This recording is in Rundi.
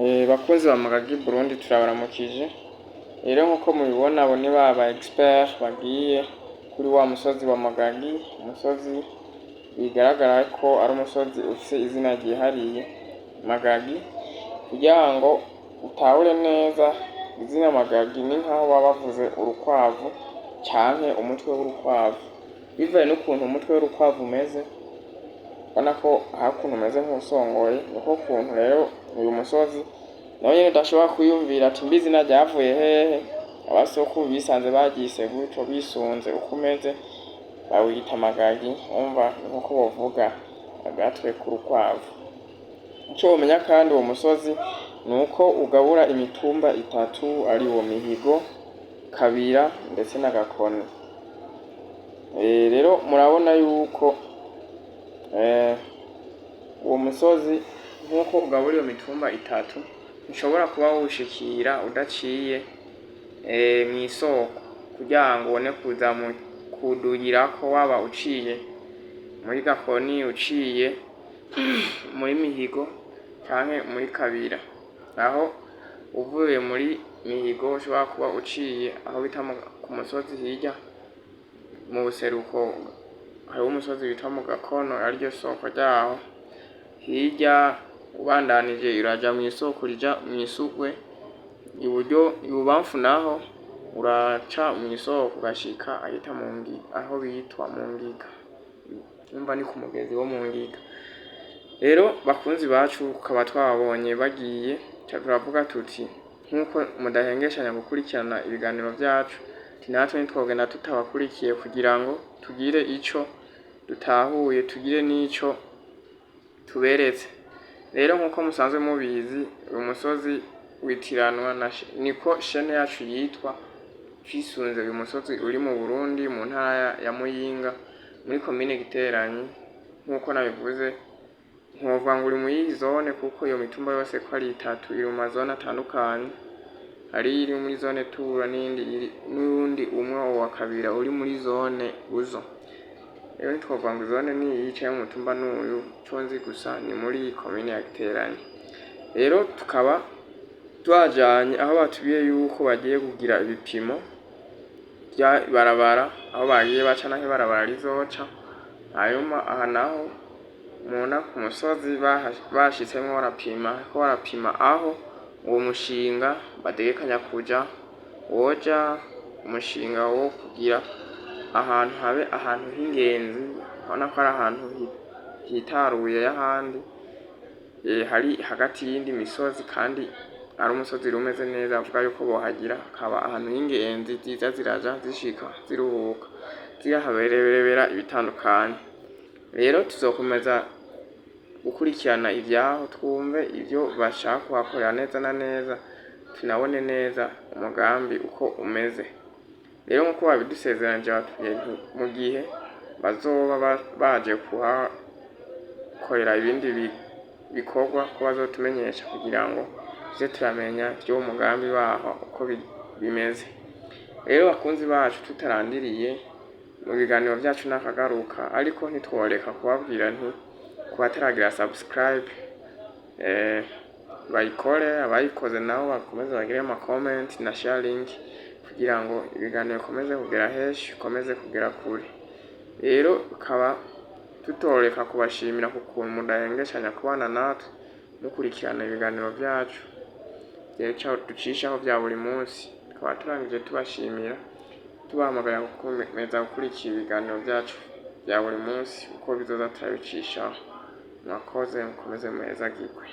Bakunzi ba Magagi Burundi, turabaramukije. Rero nkuko mubibona, abo ni ba expert bagiye kuri wa musozi wa Magagi, umusozi bigaragara ko ari umusozi ufise izina ryihariye, Magagi. Kugira ngo utahure neza izina Magagi, ni nkaho baba bavuze urukwavu canke umutwe w'urukwavu. Bivaye n'ukuntu umutwe w'urukwavu umeze, ubona ko hari ukuntu umeze nk'uwusongoye, niko kuntu rero uyu musozi nawe nyene udashobora kwiyumvira ati: "Mbe izina ryavuye hehe?" Abasokuru bisanze baryise gutyo bisunze uko umeze, bawita Magagi. Umva, ni nkuko bovuga agatwe k'urukwavu. Ico womenya kandi, uwo musozi nuko ugabura imitumba itatu, ari wo Mihigo, Kabira ndetse na Gakoni. Rero murabona yuko uwo musozi, nkuko ugabura iyo mitumba itatu, ntushobora kuba woshikira udaciye mw'isoko kugira ngo ubone kuza kuwudugirako, waba uciye muri Gakoni, uciye muri Mihigo canke muri Kabira. Aho uvuye muri Mihigo ushobora kuba uciye aho bita ku musozi hirya mu buseruko, hariho umusozi bita mu Gakono, ariryo soko ryaho. Hirya ubandanije uraja mw'isoko rija mw'Isugwe iburyo, ibubamfu naho uraca mw'isoko ugashika ahita aho bitwa mu Ngiga, urumva ni ku mugezi wo mu Ngiga. Rero bakunzi bacu, tukaba twababonye bagiye, turavuga tuti nkuko mudahengeshanya gukurikirana ibiganiro vyacu, natwe ntitwogenda tutabakurikiye kugira ngo tugire ico dutahuye, tugire n'ico tuberetse. Rero nk'uko musanzwe mubizi, uyu musozi witiranwa na niko chaîne yacu yitwa, twisunze uyu musozi uri mu Burundi, mu ntara ya Muyinga, muri komine Giteranyi. Nk'uko nabivuze, ntiwovuga ngo uri muri iyi zone, kuko iyo mitumba yose ko ari itatu iri mu mazone atandukanye. Hari iri muri zone Tura, n'iyindi n'uwundi umwe wa Kabira uri muri zone Uzo. Rero ntitwovuga ngo zone ni iyi canke umutumba n'uyu. Ico nzi gusa ni muri komine ya Giteranyi. Rero tukaba twajanye aho batubwiye yuko bagiye kugira ibipimo vy'ibarabara, aho bagiye baca naho ibarabara rizoca. Hanyuma aha naho mubona ku musozi bashitsemwo barapima, bariko barapima aho uwo mushinga bategekanya kuja woja, umushinga wo kugira ahantu habe ahantu h'ingenzi. Urabona ko ari ahantu hitaruye y'ahandi, hari hagati y'iyindi misozi, kandi ari umusozi umeze neza. Bavuga yuko bohagira hakaba ahantu h'ingenzi ziza ziraja zishika ziruhuka, ziharebera ibitandukanye. Rero tuzokomeza gukurikirana ivyaho, twumve ivyo bashaka kuhakorera neza na neza, tunabone neza umugambi uko umeze. Rero nkuko babidusezeranije, batubwiye nti mu gihe bazoba baje kuhakorera ibindi bikorwa, ko bazotumenyesha kugira ngo tuze turamenya ivy'uwo mugambi waho uko bimeze. Rero bakunzi bacu, tutarandiriye mu biganiro vyacu nakagaruka, ariko ntitworeka kubabwira nti ku bataragira subscribe bayikore, abayikoze nabo bakomeze bagire ama comment na sharing kugira ngo ibiganiro bikomeze kugera henshi, bikomeze kugera kure. Rero tukaba tutoreka kubashimira ku kuntu mudahengeshanya kubana natwe, mukurikirana ibiganiro vyacu ducishaho vya buri munsi. Tukaba turangije tubashimira, tubahamagarira gukomeza gukurikira ibiganiro vyacu vya buri munsi uko bizoza turabicishaho. Mwakoze, mukomeze muhezagirwe.